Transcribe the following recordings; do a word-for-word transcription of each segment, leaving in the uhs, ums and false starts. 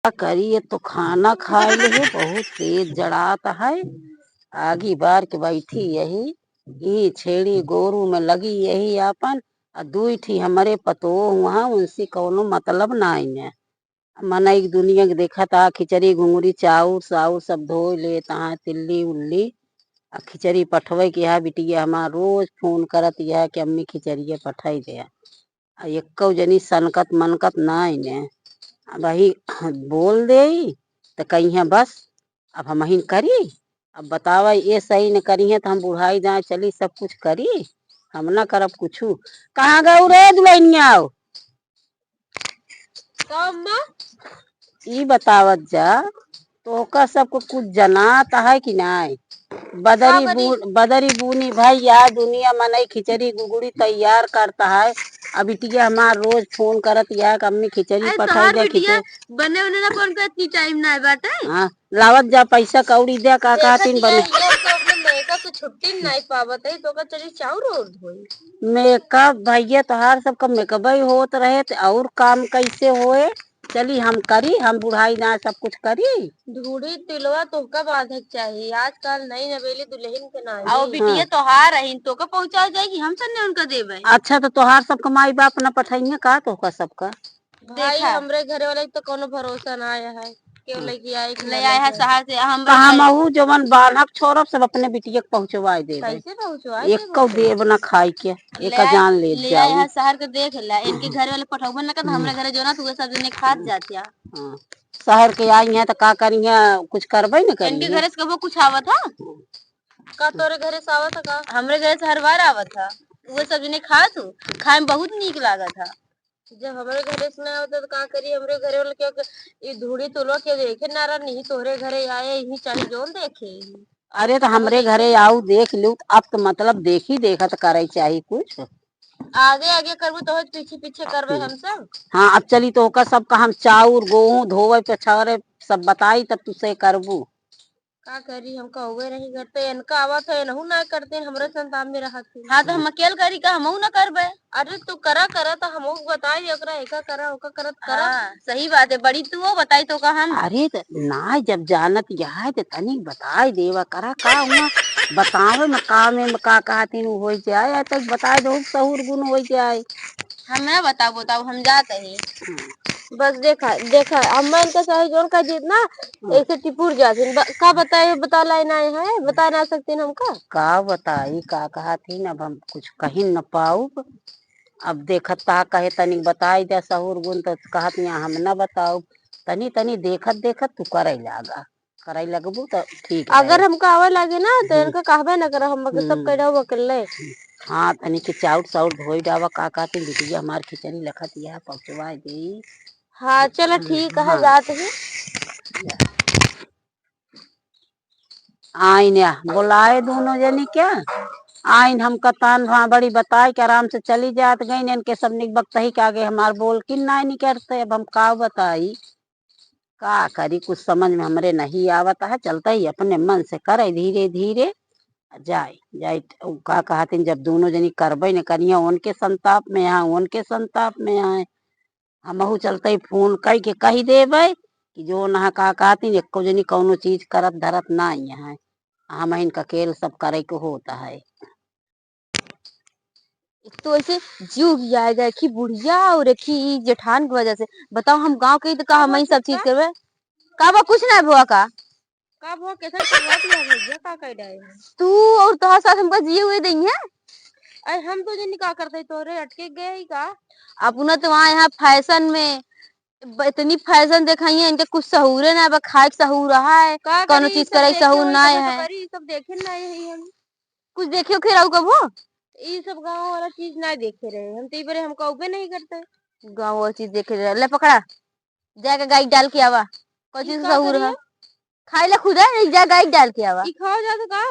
का करी, ये तो खाना खाए ले है, बहुत तेज जड़ात है। आगी बार के बैठी यही, ई छेड़ी गोरू में लगी यही आपन, आ दुई ठी हमरे पतोह हुआ, उनसे कौनो मतलब नाई ने। मनई के दुनिया के देखत आ, खिचड़ी, घुंगरी, चाउर, साउर सब धोए लेत आ, तिल्ली उल्ली। आ खिचड़ी पठवे के हा, बिटिया हमार रोज फोन करत यह कि अम्मी खिचड़िया पठाई दे। आ एक्कौ जनी सनकत मनकत नाई ने। अब वही बोल देई त कहिया बस, अब हमहिन करी। अब बतावा, ये सही न करिहे त हम बुढ़ाई जाए चली सब कुछ करी, हम ना करब कुछु। कहाँ गऊ रे दुल्हनिया? का अम्मा? ई बतावत जा, तोहका सबको कुछ जनात है कि नाय? बदरी का बनी? बू-, बदरी बूनी भाई, या दुनिया मनई खिचड़ी गुगड़ी तैयार करता है। अब बिटिया हमार रोज फोन करत या कि अम्मी खिचड़ी अरे पठाई तोहार दे, बिटिया खिचड़ी। बने उन्हें ना फोन कर, इतनी टाइम ना बाटे। हाँ, लावत जा पैसा कौड़ी दे, का देखत कहतीन या बने। ये तो अपने मेकअप से छुट्टी नहीं पावत है, तो का चली चाउर और धोई। मेकअप भैया तोहार सबका मेकअप ही होत रहे, त और काम कैसे होए? चली हम करी, हम बुढ़ाई जाए सब कुछ करी। ढूढ़ी तिलवा तोहका बांधक चाही, आजकल नई नवेली दुल्हन के नाई। आओ बिटिया हाँ। तोहार रहीन, तोका पहुँचाओ जाए कि हम सन्ने उनका देबे? अच्छा, तो तोहार सबका माई बाप ना पठाइए का तोहका सबका? भाई, देखा। हमरे घरे वाले के तो कोनो भरोसा ना आया है, केहू हाँ। लेके आए कि ले ना आए लेके हैं आए। शहर से, हम तो हमहू जवन बान्हब छोड़ब सब अपने बिटिया के पहुँचवाए देबे। कैसे पहुँचवाए देबे? एक्को देब ना खाई के, एका ले, जान ले ले जाऊ। आए हैं शहर के, देख ला, इनके घर वाले पठौबे ना कर, हम्म। हमरे घरे जो ना, तू सब जने खात हम्म। जातिया। हाँ। शहर के आई हैं त का करी हैं, कुछ करबे न करी इनके हैं। घरे से कबो कुछ आवत है? का तोरे घरे से आवत है का? हमरे घरे से हर बार आवत है, वो सब जने खात हूँ, खाए में बहुत नीक लागत है। जब हमरे घरे से ना आवत है तो का करी, हमरे घरे वाले क्या क-, ई धूड़ी तुलवा के देखे ना रहा, नहीं तोहरे घरे आए, यही चाहे जोन देखे। अरे तो हमरे घरे आऊ देख लू, अब तो मतलब देखी देखत करे चाही कुछ। आगे आगे करबू तो होत, पीछे पीछे करबे हम्म। हम सब। हाँ, अब चली तो ओकर सब का हम चाउर, गोहूँ धोवे, पछारे सब बताई, तब तू से करबू। का करी, हम कहबे नहीं करते, इनका आवत है, इनहू ना करते, हमरे संतान में रहत है। हाँ, तो हम अकेल करी का, हमहू ना करबे। अरे तू करा, करा तो हमहू बताई, ओकरा एका करा, ओका करत करा। हाँ, सही बात है, बड़ी तू हो, बताई तो का हम। अरे त ना, जब जानत यह है तो तनिक बताई देवा करा, का हुआ बतावे में, का में, में का कहतीन उ हो जाए, या तक बताए दो सहूर गुण हो जाए। हम ना बताओ, बताओ, हम जात ही। हम्म। बस देखा, देखा, अम्मा इनका चाहे जोन का जीत ना, हम्म। ऐसे टिपुर जात हिन। ब-, का बताए, बता लाई ना है, बता ना सकतीन हमका। का बताई, का कहतीन, अब हम कुछ कही न पाउब। अब देखत ता कहे तनिक बताई दे सहूर गुण, त कहत यहाँ हम न बताउब। तनी तनी देखत देखत तू करे लागा, करे लगबू त ठीक अगर रहे। हमका आवे लागे ना, त हम्म। इनका कहबे न करा, हम सब हम्म। कह रहा अकेले। हाँ, तनी के चाउर साउर धोई डावा, का कहतीन बिटिया हमार खिचड़ी लखत यह पहुँचवाए देई। हाँ, चलो हम्म, ठीक है, हाँ। जात ही। आइन या, बोलाए दोनों जनी क्या? आइन हम कतान भा बड़ी बताए के आराम से चली जात गईन, इनके सब निक बकतही के आगे हमार बोल किन नाई निकरते, अब हम का बताई? का करी, कुछ समझ में हमरे नहीं आवत है, चलते ही अपने मन से करे धीरे धीरे, जाए, जाए, उ का कहतीन, जब दोनों जनी करबे न करिया, उनके संताप में आए, उनके संताप में आए, हमहू चलते ही फोन कई के कही देबे कि जो नहा का कहतीन, एक्को जनी कौनो चीज करत धरत ना आई है, हम इनका अकेल सब करे के होता है। एक तो ऐसे जीव हियाए गए कि बुढ़िया और एक ही जेठान की वजह से। बताओ, हम गाँव के ही तो का हम ही सब चीज करबे। का बा, कुछ ना भुआ का। का भुआ, कैसे करवा दिया भैया, का कह रहे हैं? तू और तोहार साथ हमका जिए हुए देंगे। अरे हम तो जनी का करते, तोरे अटके गए ही का? अपना तो वहाँ यहाँ फैशन में ब-, इतनी फैशन देखाई है, इनके कुछ सहूरे ना बा, खाए के सहूर है, का कौनो करी, चीज सब करे के देखे सहूर होई, ना तबे तो है। करी, सब देखे ना है हम। कुछ देखे उखे रहू कबो? ई सब गाँव वाला चीज ना देखे रहे हम, तो ई बारे हम कहबे नहीं करते। गाँव वाला चीज देखे रहे, ले पकड़ा, जाके गाय डाल के आवा, कौन ई चीज का सहूर है? करिए? खाए ला खुदे, एक जा गाय डाल के आवा। ई खाओ जा तो का?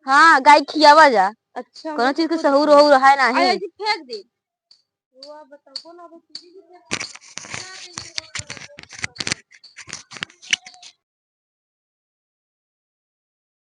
हाँ, गाय खियावा जा। अच्छा, कौनो चीज के सहूर वहूर है नाही। अरे, ऐसे फेंक दे। वो आप बताओ, कौन आवे?